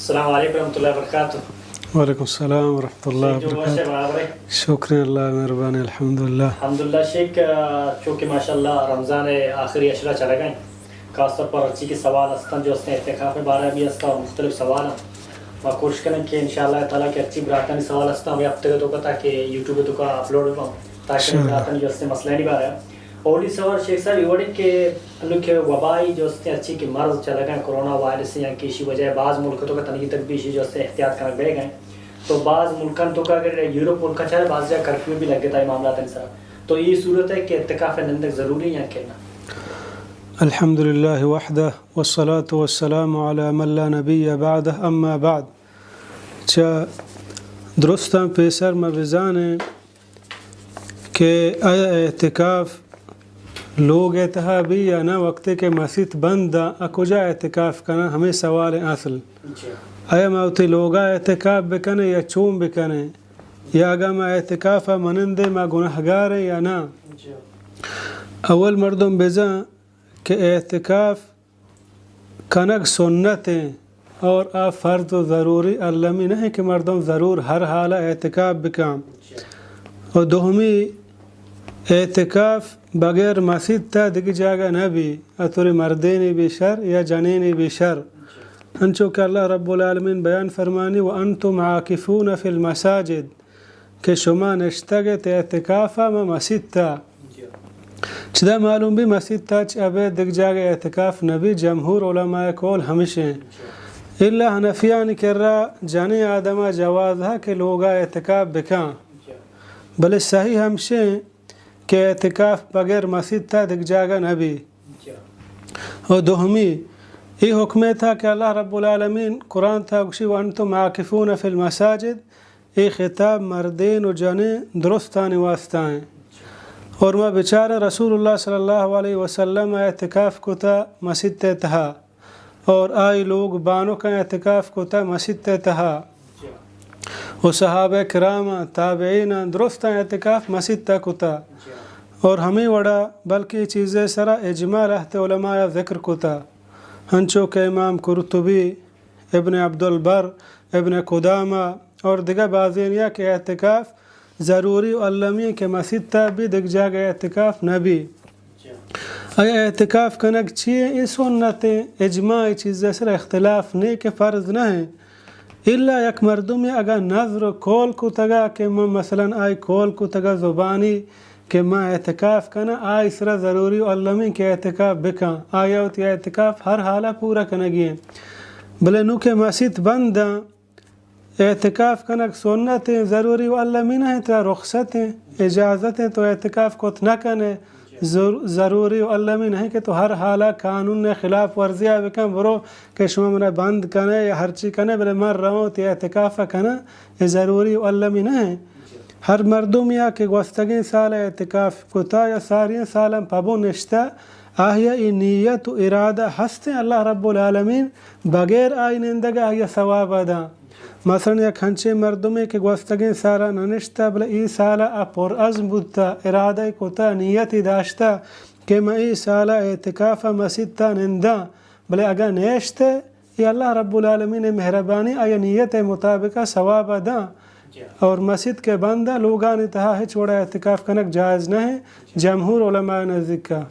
السلام علیکم ورحمۃ اللہ وبرکاتہ۔ وعلیکم السلام ورحمۃ اللہ وبرکاتہ۔ شکر اللہ، مہربانی، الحمدللہ۔ الحمدللہ شیخ، آ، چونکہ ماشاءاللہ رمضان آخری عشرہ چلگا ہیں، خاص طور پر ہرچی کہ سوال ہستن جو ہستیں اعتکاف بارہ بھی ہستن اور مختلف سوال ہیں، ما کوشش کریں کہ انشاءاللہ تعالیٰ کہ ہرچی براتانی سوال ہستن ہمیں ہفتہ کے توکا تاکہ یوٹیوب توکا اپلوڈ بوں تاکہ براتانی جو ہستیں مسئلہ نہیں بارہ۔ اولی سوال شیخ صاحب یہ وڑی کہ انو کہ وبائی جو ہستیں ہرچی کہ مرض چلگا ہیں، کرونا وائرس یا کہ اسی وجہ باز ملک توکا تنگی تک بھی اسی جو ہستیں احتیاط کرنا بہ گئے۔ تو باز ملکان توکا اگر یورپ ملکان چاہے باز جا کرفیو بھی لگتا ہے معاملات انسان۔ تو یہ صورت ہے کہ اعتکاف نندگ ضروری ہے یا کہ نہ؟ الحمدللہ وحدہ والصلاة والسلام علی من لا نبی بعدہ، اما بعد۔ چہ درستاں پیسر ما بزانیں کہ آیا اعتکاف لوگ ءِ تہا بی یا نہ، وقتے کہ مسیت بند آ، آ کجا اعتکاف کناں؟ ہمے سوال اصل۔ آیا ما وتی لوگا اعتکاف بکنیں یا چون بکنیں؟ یا اگاں ما اعتکاف ءَ منندیں ما گناہگاریں یا نہ؟ اول مردم بزاں کہ اعتکاف کنگ سنت ایں اور آ فرض و ضروری المی نہ ایں کہ مردم ضرور ہر حال ءَ اعتکاف بکاں۔ و دومی، اعتکاف بغیر مسیت ءَ دگہ جاگہ نہ بی، اتوری مردینے بی شر یا جنینے بی شر۔ انچو کہ اللہ رب العالمین بیان فرمانی، وانتم عاکفون فی المساجد، کہ شما نشتگ ات اعتکاف ءَ ماں مسیت ءَ۔ چدا معلوم بی مسیت ءَ چہ ابید دگہ جاگہ اعتکاف نہ بی، جمہور علماء قول ہمش ایں۔ الا حنفیانی کرا جنیں آدم ءَ جواز ہا کہ لوگا اعتکاف بکاں، بلے صحیح ہمش ایں کہ اعتکاف بغیر مسیت ءَ دگہ جاگہ نہ بی۔ و دومی، اے حکم ءِ تہا کہ اللہ رب العالمین قرآن تہا گوشی، وانتم عاکفون فی المساجد، اے خطاب مردین و جنین درستانی واسطہ ایں۔ اور ما بچاریں رسول اللہ صلی اللہ علیہ وسلم ءَ اعتکاف کتا مسیت ءِ تہا، اور آئی لوگ بانکاں اعتکاف کتا مسیت ءِ تہا، و صحابہ کرام، تابعین درستاں اعتکاف مسیت ءَ کتا۔ اور ہمے وڑا بلکہ اے چیز ءِ سرا اجماع لہتے علماء ذکر کتا، ہنچو کہ امام قرطبی، ابن عبدالبر، ابن قدامہ اور دگہ بازینیا کہ اعتکاف ضروری و المی کہ مسیت ءَ بی، دگہ جاگہ اعتکاف نہ بی۔ آیا اعتکاف کنگ چی ایں؟ اے سنت ایں، اجماع اے چیز ءِ سرا اختلاف نے کہ فرض نہ ایں۔ الا یک مردمے اگاں نذر و قول کتگا کہ من مثلاً آئی قول کتگا زبانی کہ من اعتکاف کناں، آئی سرا ضروری و المی کہ اعتکاف بکاں، آیا وتی اعتکاف ہر حالا پورا کنگی ایں۔ بلے نوں کہ مسیت بند آں، اعتکاف کنگ سنت ایں، ضروری و المی نہ ایں، ترا رخصت ایں، اجازت ایں، تو اعتکاف کت نہ کنے، ضر-، ضروری و المی نہ ایں کہ تو ہر حالا قانون ءِ خلاف ورزیا بکن، برو کہ شما منا بند کنے یا ہرچی کنے، بلے من رواں وتی اعتکاف کناں، اے ضروری و المی نہ ایں۔ ہر مردمیا کہ گوستگیں سال اعتکاف کتا یا ساریں سالاں پبو نشتا، آہیا اے نیت و ارادہ ہستیں اللہ رب العالمین بغیر آئی نندگ آہیا ثواب داں۔ مثلاً یک ہنچیں مردمے کہ گوستگیں سالا ننشتہ، بلے اے سالا آ پرعزم بوتہ، ارادہ کتہ، نیتی داشتہ کہ من اے سالا اعتکاف ءَ مسیت ءَ ننداں، بلے اگاں نیشتہ، اے اللہ رب العالمین ءِ مہربانی، آئی نیت ءِ مطابق ثواب داں۔ اور مسیت کہ بندہ، لوگانی تہا ہچ وڑا اعتکاف کنگ جائز نہ ایں، جمہور علماء نزدیکا۔